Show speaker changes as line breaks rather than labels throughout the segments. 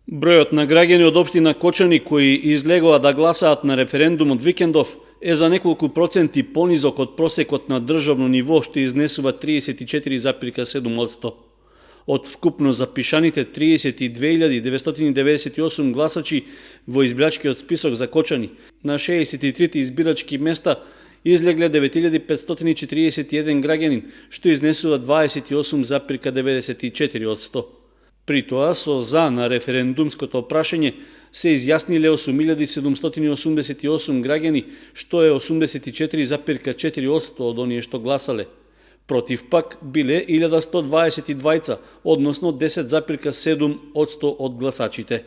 Бројот на граѓани од општина Кочани кои излегоа да гласаат на референдумот викендов е за неколку проценти понизок од просекот на државно ниво, што изнесува 34,7%. Од вкупно запишаните 32.998 гласачи во избирачкиот список за Кочани, на 63 избирачки места излегле 9.541 граѓанин, што изнесува 28,94%. При тоа, со за на референдумското прашање се изјасниле 8.788 граѓани, што е 84,4% од оние што гласале. Против пак биле 1.122, односно 10,7% од гласачите.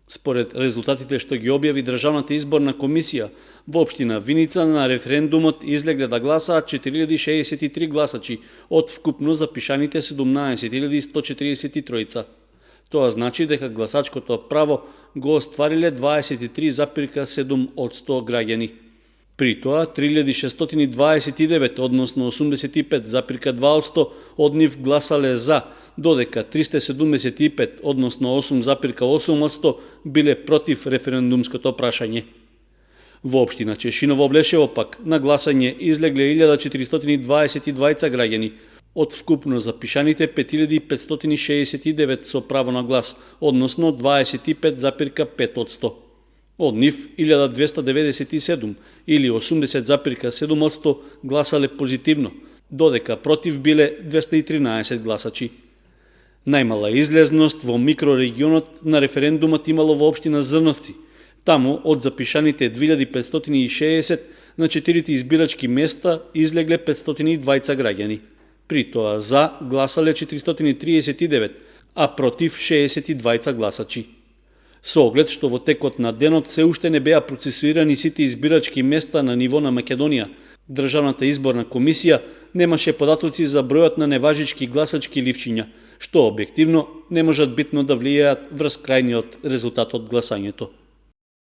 Според резултатите што ги објави Државната изборна комисија, во општина Виница на референдумот излегле да гласаат 4.063 гласачи од вкупно запишаните 17.143. Тоа значи дека гласачкото право го оствариле 23,7% граѓани. При тоа 3.629, односно 85,2% од нив гласале за, додека 375, односно 8,8% биле против референдумското прашање. Во општина Чешиново Облешево пак на гласање излегле 1.422 граѓани, од вкупно запишаните 5.569 со право на глас, односно 25,5%. Од нив 1.297 или 80,7% гласале позитивно, додека против биле 213 гласачи. Најмала излезност во микрорегионот на референдумот имало во општина Зрновци. Таму од запишаните 2560 на 4 избирачки места излегле 520 граѓани. При тоа за гласале 439, а против 62 гласачи. Со оглед што во текот на денот се уште не беа процесуирани сите избирачки места на ниво на Македонија, Државната изборна комисија немаше податоци за бројот на неважички гласачки ливчиња, што објективно не можат битно да влијаат врз крајниот резултат од гласањето.